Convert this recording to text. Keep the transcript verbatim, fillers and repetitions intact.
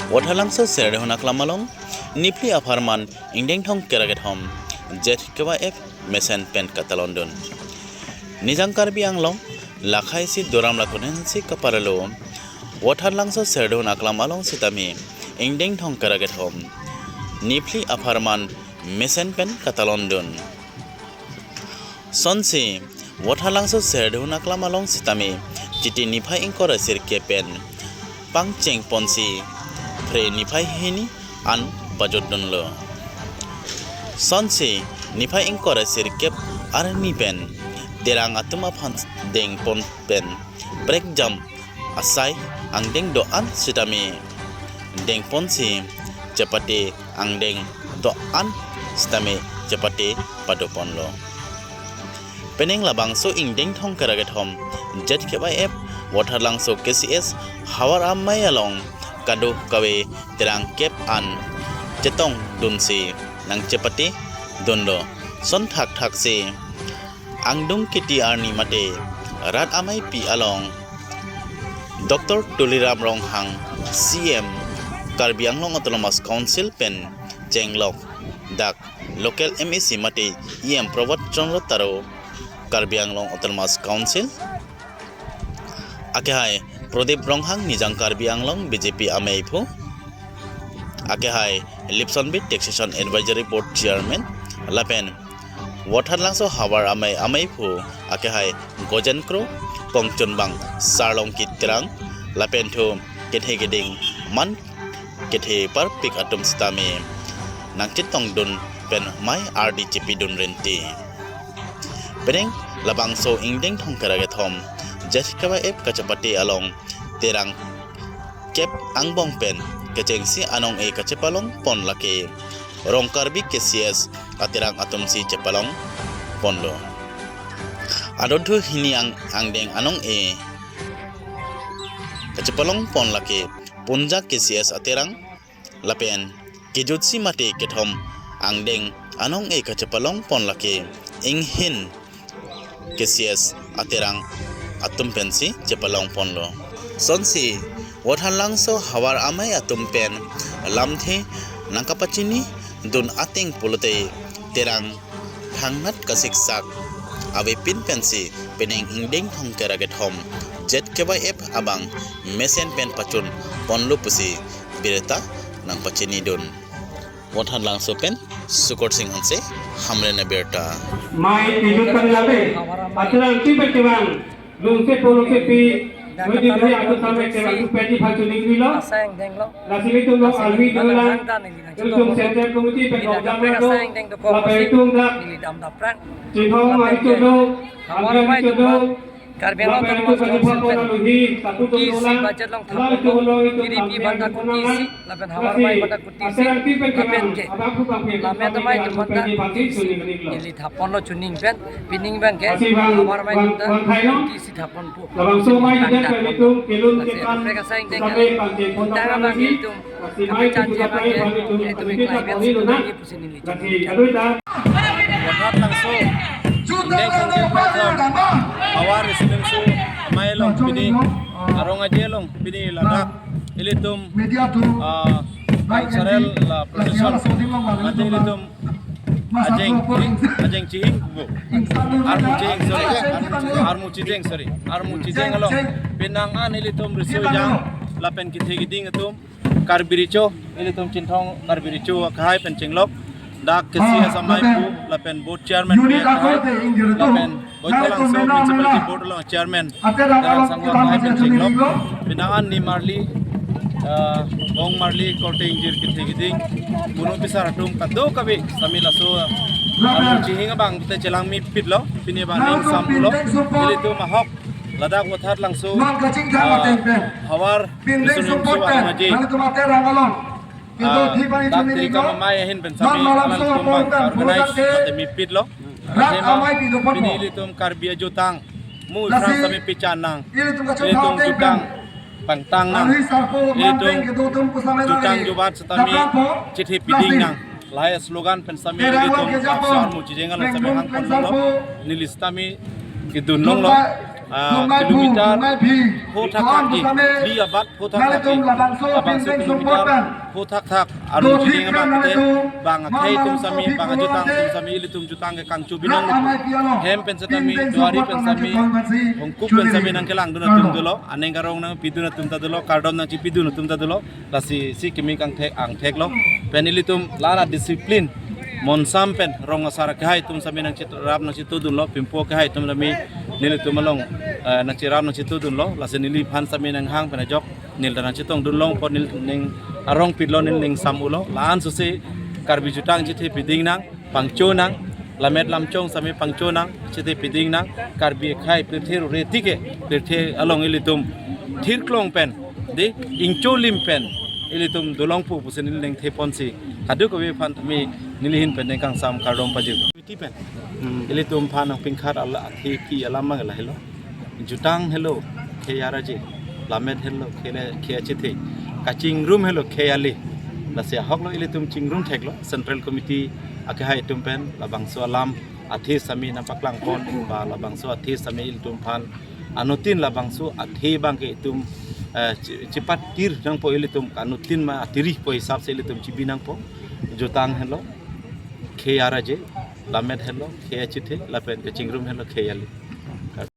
Watharlangso Serdihun aklam along niphli apharman ingdeng thomkep ra kethom Z K Y F mesen pen katalondun. Nijang Karbi Anglong lakhai si duram lakunhen si kaparlo Watharlangso Serdihun aklam along sitame ingdeng thomkep ra kethom niphli apharman mesen pen katalondun. Sonsi Watharlangso Serdihun aklam along sitame Chiti niphai ingkoi ra sirkep pen pangcheng ponsi Phre niphai hini an pajutdunlo. Sonsi niphai ingkoi ra sirkep arni pen Terang atum aphan dengpon pen prekjam asai angdeng do-an sitame dengponsi chepate, angdeng do-an sitame chepate padoponlo. Penang labangso ingdeng thomkep ra kethom Z K Y F Watharlangso K C S Havar Amei along kadokave terangkep an chetongdunsi nangchepatedunlo. Son thakthak si angdung kiti arni mate rat ameipi along Doctor Tuliram Ronghang, C M Karbi Anglong Autonomous Council pen chenglok, dak local M A C mate E M Prabhat Chandra Taro, Karbi Anglong Autonomous Council, akehai Pradip Ronghang, Nijang Karbi Anglong B J P ameiphu, akehai Lipson Bey, Taxation Advisory Board Chairman, lapen Watharlangso Havar Amei ameiphu akehai Gojen Kro, Kongchunbang Sarlongki Terang, lapen thu kethe keding man kethe parpik atum sitame nangchetongdun pen mei ardi chepidun renti. Penang labangso ingdeng thomkep ra kethom Z K Y F kachepate along terangkep angbong pen kechengsi anong-e kachepalongpon lake Rong Karbi K C S aterang atumsi chepalongponlo. Adunthu hini ang angdeng anong-e kachepalongpon lake Punjak K C S aterang, lapen kejutsi mate kethom angdeng anong-e kachepalongpon lake Inghin K C S aterang atum pensi chepalongponlo. Sonsi Watharlangso Havar Amei atum pen lamthe nangkapachinidun ateng pulote terang thangnat kasiksak avepin pensi penang ingdeng thomkep ra kethom Z K Y F abang mesen pen pachunponlo pusi birta nangpachinidun. Watharlangso pen Sukur Sing Hanse, Hamren Abirta. Mai kejut kami labe, aterang tipe kewang, lungse po lungse pi, nuji nuji aku sampai kewang, upeti phachuning nilo. Asai angdeng lo. Nasi litum lo, alwi dolang, litum sensor kumuti, pekong jam lo, lapai tung dak, nili dam dapran. Chinghong mai chudo, Havar Amei chudo, Karbi Anglong Autonomous Council pen Kuki isi budget along thaponlo, Kiri Pi banta Kuki isi, lapen Havar Amei banta Kuki isi, lapen ke Lammet Amei atum banta Kuki isi, neli thaponlo chuning pen, pining abang ke Havar Amei banta Kuki isi thaponpo. Labangso mai jidek pen itum kelun kepan sampai pangke pon tang abang itum kapachanji abang ke itum climate change pusi neli. Watharlangso ingdeng thomkep ra kethom Havar Residency Amei along pini arong aje along pini ladak ilitum, ah, cultural, ah, procession, nanti ilitum ajeng, ajeng chihing, armu chihing, sorry, armu chijeng, sorry, armu chijeng along penang an ilitum riso ejang lapen kethe keding atum Karbi Recho, ilitum Chinthong Karbi Recho akehai pen chenglok, dak K C S ameiphu lapen board chairman pi akehai, lapen Watharlangso Municipality Board along chairman Terang Sangho akehai pen chenglok, penang an nimarli, ah, bong marli, korte ingjir, kethe keding, bunu pisar atum kadokave sitame laso, ah, armu chihing abang te chelang mepitlo, pini abang ning samlo, ilitum ahok ladak Watharlangso, ah, Havar Residency arong aje, ah, dak Tirikam Amei ahin pen sitame alanglitum abang organize mate mepitlo. Athema pini ilitum Karbi ajutang mu aphrang sitame pechan nang, ilitum jutang pangtang nang, ilitum jutang jubat sitame chethe piding nang, lahai slogan pen sitame ilitum armu chijeng along sitame hangpon longlo, neli sitame kedun longlo. Ah, kilometer pho thakthak ke, phli abat pho thakthak ke, labangso kilometer pho thakthak arong chini abang ke, bang akhei atum sami, bang ajutang atum sami, ilitum jutang ke kangchu binong lo. Hem pen setame, duari pen sami, hongkuk pen sami nangkelangdun atum dolo, aneng karong nangpidun atum ta dolo, kardom nangchipidun atum ta dolo. Lasi si kimi kangthek angthek lo. Pen ilitum la-an a-discipline monsam pen rong asar akhei atum sami nangchirap nangchitudun lo, pimpo akhei atum sami nelitum along, eh, nangchirap nangchitudun lo. Lasi neliphan sami nanghang pen ajok neli ta nangchitongdun long apot neli ning arong pit lo, neli ning sam-u lo. La-an sose Karbi jutang chithe piding nang, pangcho nang, lammet lamchong sami pangcho nang, chithe piding nang, Karbi akhei pirthe rure tike, pirthe along ilitum thirklong pen, de, ingcho lim pen ilitum dolongpo pusi neli ningthepon si, kadokave aphan tame neli ahin pen ning kangsam kardom pajir. Committee pen, hmm, ilitum aphan nangpingkhat ala athe ki alam mang lahelo. Jutang helo khei araje, lammet helo khei le khei achethe, kachingrum helo khei ale. Lasi ahok lo ilitum chingrum thek lo, Central Committee akhei atum pen labangso alam athe sami nangpaklangpon, ba labangso athe sami ilitum aphan anuttin labangso athe abang ke itum, eh, chi-, chipatir nangpo ilitum, anuttin ma atiri po hisap si ilitum chibi nangpo. Jutang helo khei araje, lammet helo khei achethe, lapen kachingrum helo khei ale.